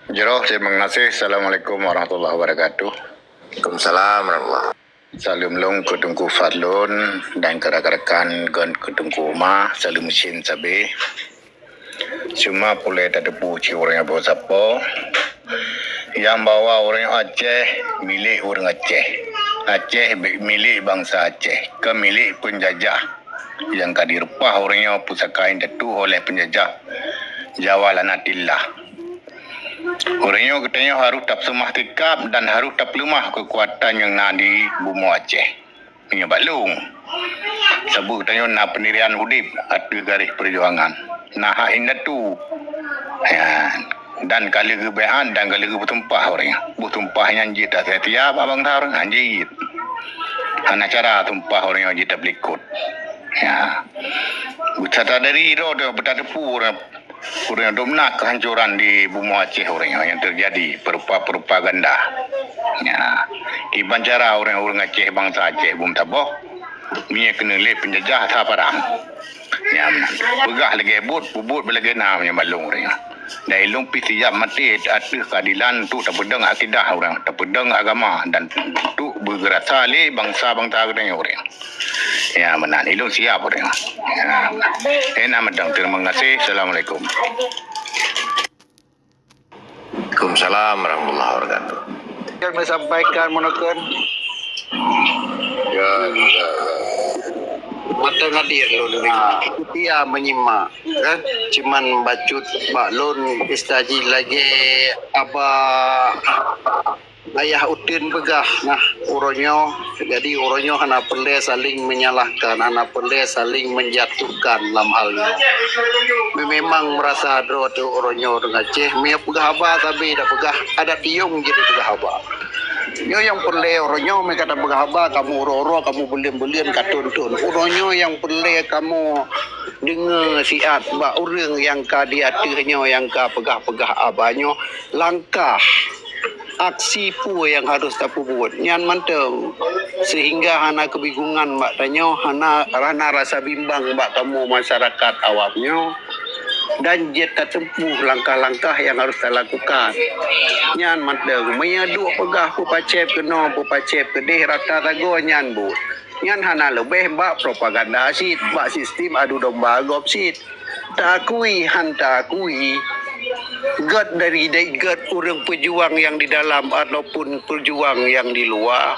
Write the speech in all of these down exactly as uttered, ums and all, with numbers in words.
Jroh, terima kasih. Assalamualaikum warahmatullahi wabarakatuh. Waalaikumsalam warahmatullahi. Saleuem lôn keu Teungku Fadlon dan keu rakan-rakan geuh keu Teungku Uma, saleuem sien sabe. Cuma peureulée tateupeue cit ureuëng nyoe sapo, nyang bahwa ureuëng Aceh milék ureuëng Aceh. Aceh bi-, milék bansa Aceh, kon milék peunjajah nyang ka direupah ureuëng nyoe pusaka nyang teutuh oleh peunjajah Jawa laknatillah. Ureuëng nyoe geutanyoe harôh tapeuseumah sikap dan harôh tapeuleumah keukuatan nyang na di bumoe Aceh. Meunyoe bak lôn, saboh geutanyoe na peundirian udeb ateueh garéh peujuangan, na hak indatu. Ya, dan ka lheueh geubaiát dan ka lheueh geubeusumpah ureuëng nyan. Beusumpah nyan jeuet taseutia bak bansa ureuëng nyan jeuet. Hana cara sumpah ureuëng nyoe jeuet tapeulikot. Ya. Beusasadari droe teuh beutateupeue ureuëng Ureuëng dum na keuhancoran di bumoe Aceh ureuëng nyoe nyang teujadi peurupa-peurupa ganda. Ya, kiban cara ureuëng-ureuëng Aceh bansa Aceh bum taboh, meunyoe keuneuk lé peunjajah sa parang. Ya, meunan. Peugah lagée buet, peubuet lagée na meunyoe bak lôn ureuëng nyoe. Dan ilôn pih siap maté ateueh keuadilan untuk tapeudong akidah ureuëng, tapeudong agama dan untuk beugeurasa lé bansa-bansa geutanyoe ureuëng. Ya, meunan. Ilôn siap ureuëng. Ya. Eh, na mantong. Terima kasih. Assalamualaikum. Waalaikumsalam warahmatullahi wabarakatuh. Yang disampaikan menekan. Ya, ya, ya. Mata ngadir lôn ni. Setia menyimak, kan? Cuman bacut bak lôn istaji lagi apa Ayah uteuen peugah, nah, uroe nyoe, jadi uroe nyoe hana peureulée saléng menyalahkan, hana peureulée saléng menjatuhkan lam hal nyoe. Memang meurasa droe teuh uroe nyoe ureuëng Aceh, meunyoe peugah haba sabe tapeugah, adat diyong jeuet peugah haba. Nyoe nyang peureulée uroe nyoe meunyoe ka tapeugah haba, kamoe uroe-uroe, kamoe buleuen-buleuen ka thon-thon. Uroe nyoe nyang peureulée kamoe deungoe siat bak ureuëng nyang ka di ateueh nyoe nyang ka peugah-peugah haba nyoe, langkah aksi peue nyang harôh tapeubuet. Nyan mantong, seuhingga hana keubingungan bak tanyoe, hana, hana rasa bimbang bak kamoe masyarakat awam nyoe, dan jeuet tateupeue langkah-langkah nyang harôh talakukan. Nyan mantong, meunyoe duek peugah peupacéb keunoe, peupacéb keudeh, rata sagoe nyan buet. Nyan hana leubeh bak propaganda cit, bak sistem adu domba gob cit. Taakui han taakui, gét dari, dari gét ureuëng peujuang nyang di dalam ataupun peujuang nyang di luwa,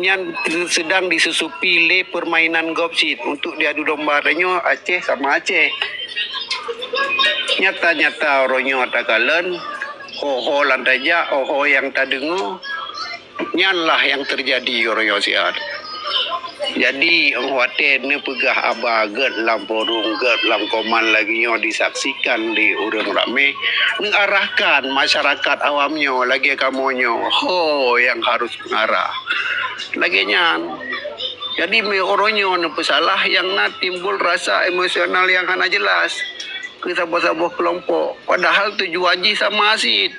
nyan sedang disusupi lé peurmainan gob cit untuk diadu domba tanyoe Aceh sama Aceh. Nyata-nyata uroe nyoe takalon, ho-ho lam tajak, ho-ho nyang tadeungoe, nyanlah nyang teujadi uroe nyoe siat. Jadi, óh watée neupeugah haba gét lam forum, gét lam komen lagée nyoe disaksikan lé ureuëng ramé, neuarahkan masyarakat awam nyoe lagée kamoe nyoe, ho nyang harôh meungarah. Lagée nyan. Jadi, meunyoe uroe nyoe neupeusalah, nyang na timbul rasa emosional nyang hana jeulaih keu saboh-saboh keulompok, padahal tujuan jih sama cit.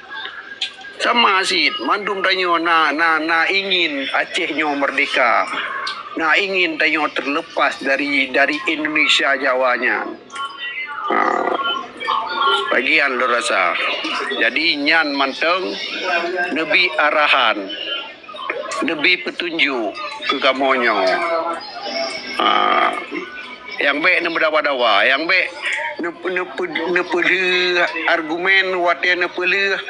Sama cit, mandum tanyoe na, na, na ingin Aceh nyoe meurdeka, na ingin tanyoe teulepas dari, dari Indonesia Jawa nyan. Ha, bagian lôn rasa. Jadi, nyan mantong neubi arahan, neubi peutunjuk keu kamoe nyoe. Ha, nyang bék neumeudawa-dawa, nyang bék neup-, neup-, neupeulheueh argumen watée neupeulheueh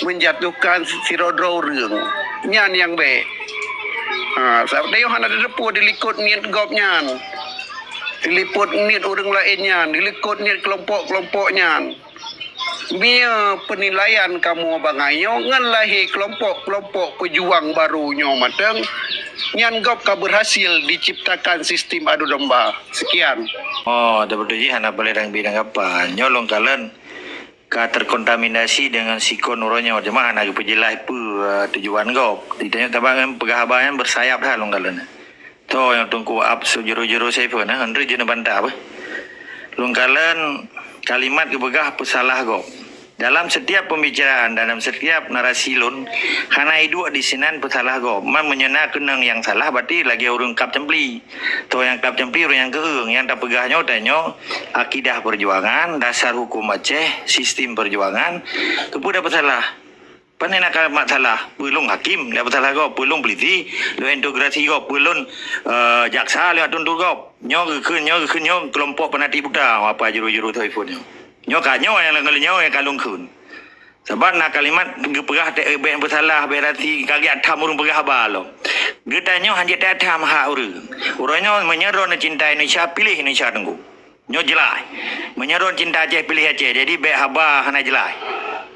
menjatuhkan sidroe-droe ureuëng. Nyan nyang bék. Ha, sabab tanyoe hana tateupeue dilikot niet gob nyan. Dilikot niet ureuëng laén nyan, dilikot niet keulompok-keulompok nyan. Meunyoe peunilaian kamoe bangai nyoe ngon lahé keulompok-keulompok peujuang barô nyoe mantong, nyan gob ka beurhasil diciptakan sistem adu domba. Sekian. Oh, beutôi jih hana boleh dang bi dang apa. Nyoe lôn kalon ka terkontaminasi dengan sikon uroe nyoe. Cuma hana geupeujeulaih peue, eh, tujuan gob. Ditanyong tabang peugah haba nyan beusayap that lôn kalon. Toh nyang Teungku Ab seujuru-juru Saiful, nah, Andre jeuet neubantah beh. Lôn kalon kalimat geupeugah peusalah gob. Dalam setiap pembicaraan, dalam setiap narasi lôn, hana iduek di sinan peusalah gob. Man meunyoe na keunong nyang salah, berarti lagèe ureueng kab cempli. Toh nyang kab cempli ureueng nyang keueung. Nyang tapeugah nyoe, tanyoe akidah perjuangan, dasar hukum Aceh, sistem perjuangan, keupeue tapeusalah. Pane na kalimat salah, peue lôn hakim, dak peusalah gob, peue lôn polisi, lôn integrasi gob, peue lôn, eh, jaksa, lôn tuntut gob. Nyoe geukheun, nyoe geukheun, nyoe keulompok fanatik buta, apa juru-juru Saiful nyoe. Nyoe ka nyoe nyang lôn, nyoe nyang ka lôn kheun. Sabab na kalimat geupeugah teuh, eh, bèk peusalah, bèk rasi, ka geutham ureueng peugah haba lom. Geutanyoe hanjeuet that tham hak ureueng. Uroe nyoe meunyoe droeneuh cinta Indonesia, piléh Indonesia teungku. Nyoe jeulaih. Meunyoe droeneuh cinta Aceh, piléh Aceh. Jadi bèk haba hana jeulaih.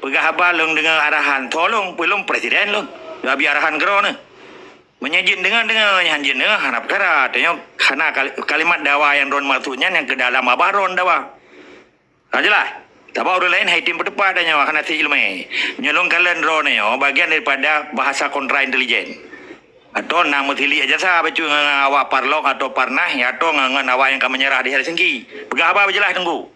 Peugah haba lôn deungö arahan. Tolong, peue lôn presiden lôn. Lôn abi arahan keu droeneuh. Meunyoe jeuet deungö, deungö. Nyan jeuet deungö, hana peukara. Tanyoe hana kal-, kalimat dawa nyang droeneuh maksud nyan nyang keu dalam haba droeneuh dawa. Ka jeulaih. Sabab ureueng laén hai tem peuteupat tanyoe hana seuileumèe. Nyoe lôn kalon droeneuh nyoe bagian daripada bahasa kontra intelijen. Atau na meusilik jasa bacut ngon awak Parlok atau Parnas, ya atau ngon, ngon awak nyang ka meunyeurah di Helsinki. Peugah haba beujeulaih teungku.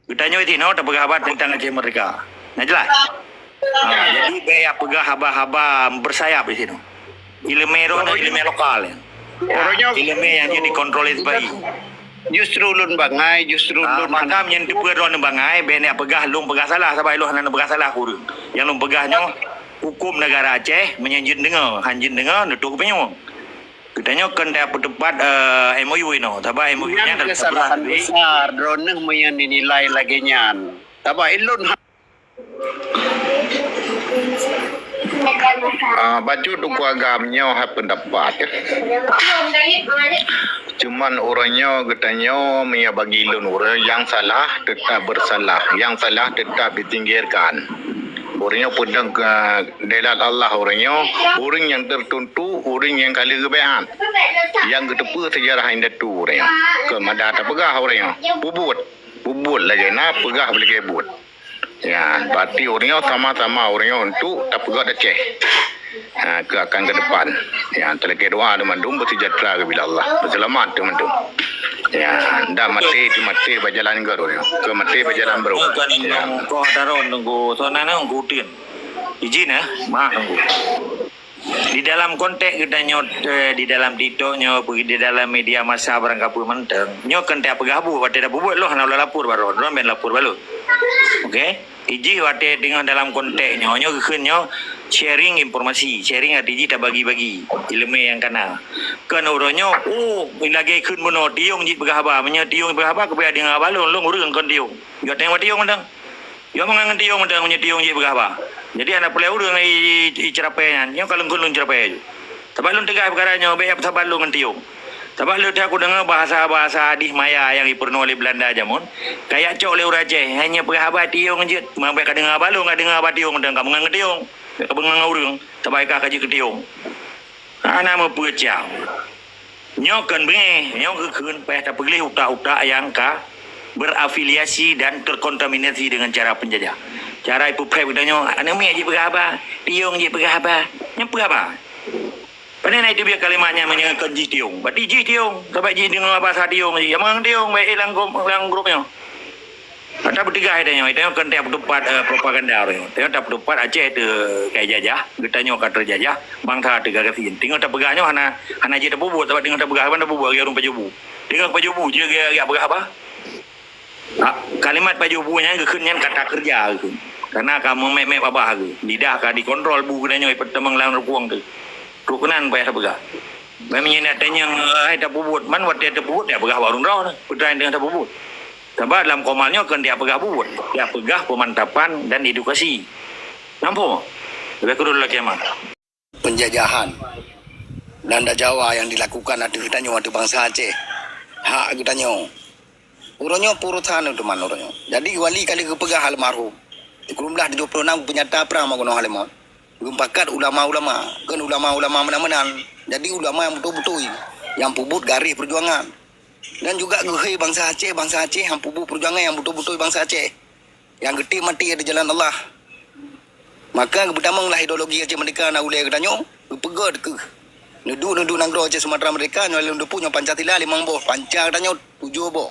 Geutanyoe sinoe tapeugah haba teuntang Aceh Merdeka. Na jeulaih? Ha, jadi bèk ya peugah haba-haba bersayap di sinoe. Ileumèe droeneuh, ileumèe lokal. Uroe nyoe ileumèe nyang jeuet dikontrol S B I. Justru lôn bangai, justru ah, lôn maka meunyoe teupeue droeneuh bangai, bèk neuk peugah lôn peugah salah, sabab lôn hana neupeugah salah keu ureueng. Nyang lôn peugah nyoe, huköm negara Aceh, meunyoe jeuet deungö, han jeuet deungö, neutok panyöt. Geutanyoe kon tapeuteupat, eh, M O U inoe, sabab M O U nyan nyan kesalahan besar, droeneuh meunyoe nilai lagèe nyan. Sabab ulôn ha- Ah, bacut Teungku Agam nyoe hai peundapat. Cuman uroe nyoe geutanyoe meunyoe bagi lôn ureueng nyang salah tetap bersalah, nyang salah tetap ditinggalkan. Uroe nyoe peudong keu delat Allah uroe nyoe, ureueng nyang tertentu, ureueng nyang ka lheueh geubaiat. Nyang geuteupeue sejarah indatu uroe nyoe. Keu mada tapeugah uroe nyoe, peubuet, peubuet lagèe na, peugah lagèe buet. Ya, berarti ureueng nyoe sama-sama ureueng nyoe untuk tapeugöt Aceh. Ha, keu akan ke depan. Ya, talakèe doa teumandum beusejahtera geubila Allah, beuseulamat teumandum. Ya, ndak maté, teumaté bak jalan gèt ureueng nyoe. Keu maté bak jalan barô. Bukan ya. Koh daron teungku, sonan teungku uteuen. Izin eh, maaf teungku. Di dalam konteks geutanyoe, eh, di dalam TikTok nyoe, di dalam media massa barangkapeue mantong, nyoe kon tapeugah buet, watèe tapeubuet lôn hana lôn lapor bak droe, droe bèk lapor bak lôn. Oke? Jih watèe teungoh dalam konteks nyoe, nyoe geukheun nyoe sharing informasi, sharing arti jih tabagi-bagi ileumèe nyang kana. Kon uroe nyoe, oh, lagèe kheun bunoe, Tiong jeuet peugah haba, meunyoe Tiong peugah haba, keupeue deungö haba lôn, lôn ureueng kon Tiong. Nyoe teuh watèe Tiong mantong. Nyoe meungon ngon Tiong mantong, meunyoe Tiong jeuet peugah haba. Jadi hana peureulèe ureueng i, i, i ceurapèe nyan. Nyoe ka lôn kheun lôn ceurapèe ju. Sabab lôn tegas peukara nyoe, bèk saban lôn ngon Tiong. Sabab lôn teuka kudeungö bahasa-bahasa adih maya nyang jipeurunoe lé Beulanda jameun, ka jicok lé ureueng Aceh. Hai nyoe peugah haba Tiong jeuet, meunyo bèk ka deungö haba lôn, ka deungö haba Tiong mantong, ka meungon ngon Tiong. Bèk ka meungon ngon ureueng, sabab ka jeuet keu Tiong. Hana meupeucam. Nyoe kon beungèh, nyoe geukheun payah tapeugleh utak-utak nyang ka berafiliasi dan terkontaminasi dengan cara penjajah. Cara ipeupreh geutanyoe, aneuk miet jeuet peugah haba, Tiong jeuet peugah haba. Nyan peue haba? Pane na iteubiet kalimat nyan meunyoe kon jih Tiong. Berarti jih Tiong, sabab jih deungö bahasa Tiong jih. Nyang meungon Tiong, bèk lam grup, lam grup nyoe. Ata beuteugah tanyoe, tanyoe kon tapeuteupat, eh, propaganda tanyoe. Tanyoe tapeuteupat Aceh teu ka jajah, geutanyoe ka teujajah, bansa teu ka gasien. Teungoh tapeugah nyoe hana, hana jeuet tapeubuet, sabab teungoh tapeugah ban tapeubuet lagèe ureueng pajoh bu. Teungoh pajoh bu jeuet geuyak peugah haba? Ha, kalimat pajoh bu nyan geukheun nyan kata keureuja geukheun. Karena ka meumèt-mèt babah geuh. Lidah ka dikontrol bu geutanyoe ipeutamong lam rukong teuh. Trok keunan payah tapeugah. Meunyoe na tanyong, eh, hai tapeubuet, man watèe tapeubuet, ya peugah bak ureueng droe. Peue teuma nyang tapeubuet. Sabab lam komal nyoe kon tapeugah buet, tapeugah peumantapan dan edukasi. Nampak? Leubèh kureueng lagèe nyan. Penjajahan Belanda Jawa yang dilakukan ateueh geutanyoe, ateueh bansa Aceh. Hak geutanyoe. Uroe nyoe peurusan teuma uroe nyoe. Jadi wali ka lheueh geupeugah almarhum. Sikureueng blah tujoh ploh nam peunyata prang meugunoh Halimon. Geumupakat ulama-ulama, kon ulama-ulama meunan-meunan. Jadi ulama nyang beutôi-beutôi, nyang peubuet garéh peujuangan. Dan juga geuhei bansa Aceh, bansa Aceh nyang peubuet peujuangan nyang beutôi-beutôi bansa Aceh. Nyang geutem maté di jalan Allah. Maka geupeutamong lah ideologi Aceh Merdeka na ulèe geutanyoe, geupeugöt keuh. Neuduek-neuduek nanggroe Aceh Sumatera Merdeka nyoe lôn teupeu nyoe Pancasila limong boh, Panca geutanyoe tujoh boh.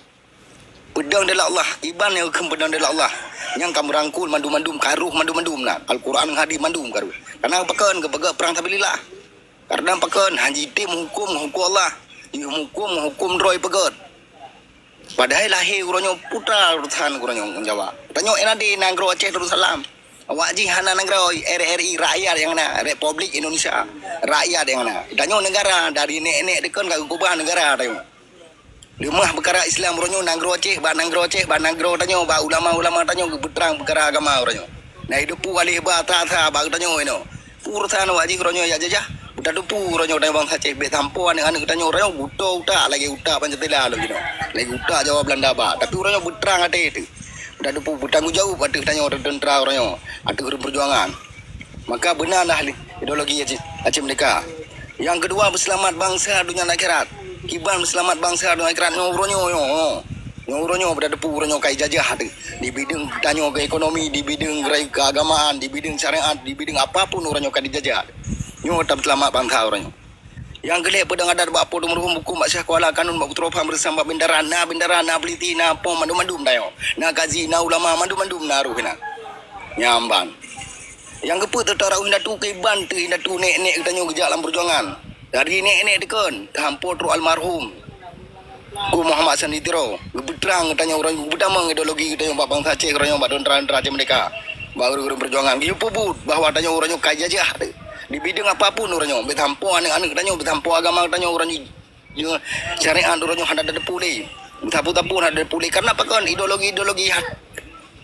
Peudong dilèe Allah, kiban nyang kheun peudong dilèe Allah. Nyang ka meurangkul mandum-mandum, ka rôh mandum-mandum na. Al-Quran ngon hadis mandum ka rôh. Karena pakon geupeugah prang sabilillah. Karena pakon hana jitem huköm, huköm Allah. Jihuköm, huköm droe peugöt. Padahai lahé uroe nyoe putra urosan uroe nyoe ngon Jawa. Tanyoe na di nanggroe Aceh Darussalam. Awak jih hana nanggroe R R I, rakyat nyang na, Republik Indonesia, rakyat nyang na. Tanyoe negara dari nek-nek dikon ka geukubah negara tanyoe. Leumah peukara Islam uroe nyoe nanggroe Aceh, bak nanggroe Aceh, bak nanggroe tanyoe, bak ulama-ulama tanyoe geupeutrang peukara agama uroe nyoe. Na ideupu alih ba atra-atra bak tanyoe inoe. Urosan awak jih uroe nyoe jak jajah. Buta dupu uroe nyoe tanyoe bansa Aceh, bèk sampoe aneuk-aneuk tanyoe uroe nyoe buta utak lagèe utak Pancasila lom jinoe. Lagèe utak Jawa Belanda ba. Tapi uroe nyoe beutrang até teuh. Buta dupu beutanggung jaweueb ateueh tanyoe teuntara uroe nyoe, ateueh ureueng peujuangan. Maka beuna dah ideologi Aceh, Aceh Merdeka. Nyang keudua, peuseulamat bansa donya dan akhirat. Kiban peuseulamat bansa donya akhirat nyoe uroe nyoe, nyoe. Nyoe uroe nyoe, buta dupu uroe nyoe ka ijajah teuh. Di bideueng tanyoe keu ekonomi, di bideueng raya keagamaan, di bideueng syariat, di bideueng apapun uroe nyoe ka dijajah. Nyoe tapeuseulamat bansa uroe nyoe. Nyang keulhèe peudong adat bak Po teu meuruhom, hukôm bak syah kuala, kanun bak putroe, pam reusam bak bintara, na bintara, na peuliti, na pom, mandum-mandum tanyoe. Na kazi, na ulama, mandum-mandum na rôh inan. Nyan ban. Nyang keupeuet teutarôh indatu kiban teuh indatu nek-nek geutanyoe geujak lam peujuangan. Dari nek-nek dikon, teuhampo trok almarhum Teungku Muhammad Hasan di Tiro, geupeutrang geutanyoe uroe nyoe, geupeutamong ideologi geutanyoe bak bansa Aceh uroe nyoe, bak teuntara-teuntara Aceh Merdeka, bak ureueng-ureueng peujuangan. Geupeubuet bahwa tanyoe uroe nyoe ka jajah deh. Di bideueng apapun uroe nyoe, beusampoe aneuk-aneuk tanyoe, beusampoe agama tanyoe uroe nyoe, syariat uroe nyoe hana tateupeue lé. Beusapeue-sapeue hana tateupeue lé. Karena pakon ideologi-ideologi ha-,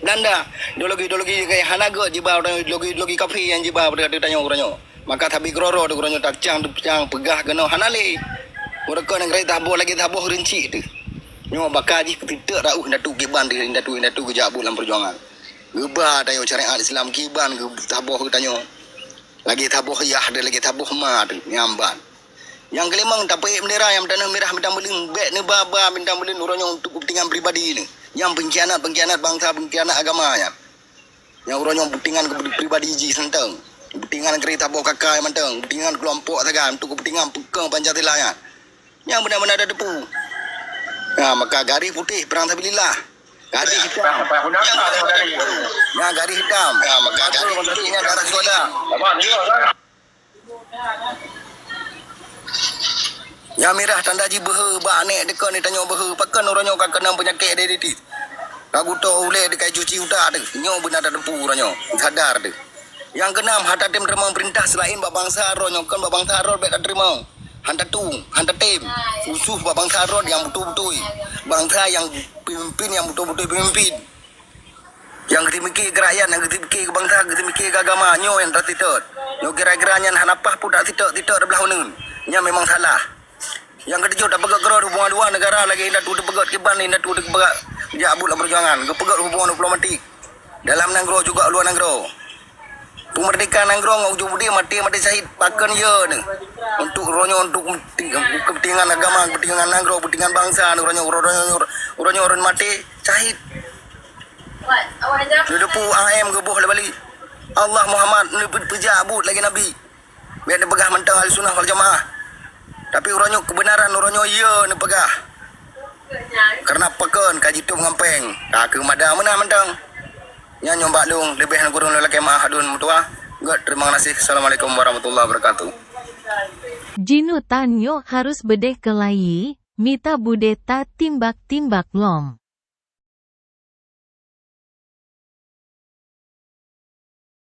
Belanda, ideologi-ideologi nyang hana gèt jiba uroe nyoe, ideologi-ideologi kafé nyang jiba bak tanyoe uroe nyoe. Maka sabe keudroe-droe uroe nyoe tacang, teucang, peugah keunoe hana lé. Meureuka nanggroe taboh lagèe taboh reuncik teuh. Nyoe baka jih peuteuteuek rauh indatu kiban di indatu-indatu geujak buet lam peujuangan. Geuba tanyoe syariat Islam kiban geu-, taboh geutanyoe. Lagèe taboh yah deh, lagèe taboh ma deh, nyan ban. Nyang keulimong, tapeuék bendera nyang meutaneuh mirah bintang buleuen, bèk neuba-ba bintang buleuen uroe nyoe untuk keupeuntengan pribadi neuh. Nyan pengkhianat-pengkhianat bansa, pengkhianat agama nyan. Nyang uroe nyoe beutingan keu pribadi jih seunteung. Beutingan keu taboh kaka nyang mantong, beutingan keulompok sagai untuk keupeuntengan peukong Pancasila nyan. Nyang beuna-beuna tateupeue. Nah, maka garéh putéh perang sabilillah. Garéh hitam. Nyang garéh hitam. Nah, maka garéh putéh nyan darah syuhada. Nyang mirah tanda jih beuhe bak aneuk dikon tanyoe beuhe, pakon uroe nyoe ka keunong peunyakét diabetes. Ka geutoh ulèe dikai cuci utak teuh. Nyoe beuna tateupeue uroe nyoe, sadar teuh. Nyang keunam, hana tatem teurimong peurintah seulaén bak bansa droe nyoe, kon bak bansa droe bèk tateurimong. Hana tatueng, hana tatem. Khusos bak bansa droe nyang beutôi-beutôi. Bansa nyang peumimpin nyang beutôi-beutôi peumimpin. Nyang geuteumiké keu rakyat, nyang geuteumiké keu bansa, geuteumiké keu agama, nyoe nyang taseutôt. Nyoe kira-kira nyan hana paih pun taseutôt, seutôt blah uneuen. Nyan memang salah. Nyang keutujôh, tapeugöt keudroe hubungan luwa neugara lagèe indatu teupeugöt kiban indatu teupeugöt jak buet lam peujuangan, geupeugöt hubungan diplomatik dalam nanggroe juga luwa nanggroe. Peumeurdeka nanggroe ngon ujông udép maté, maté syahid, pakon yo neuh. Untuk uroe nyoe, untuk keupentingan agama, keupentingan nanggroe, keupentingan bansa, uroe nyoe, uroe nyoe, uroe nyoe ureueng maté syahid. Neuteupeue A M geuboh lé Bali. Allah Muhammad neupeu-, peujak buet lagèe Nabi. Bèk neupeugah mantong Ahlussunnah wal Jamaah. Tapi uroe nyoe keubeunaran, uroe nyoe yo neupeugah. Kareuna pakon ka jitôb ngon péng, ka keuh mada meunan mantong. Nyan nyoe bak lôn, leubeh ngon kureueng lôn lakèe meu'ah lôn meutuwah. Göt, teurimong gaséh. Assalamualaikum warahmatullahi wabarakatuh. Jinutan nyoe harôh beudeh keulayi, mita beudeh tatimbak-timbak lom.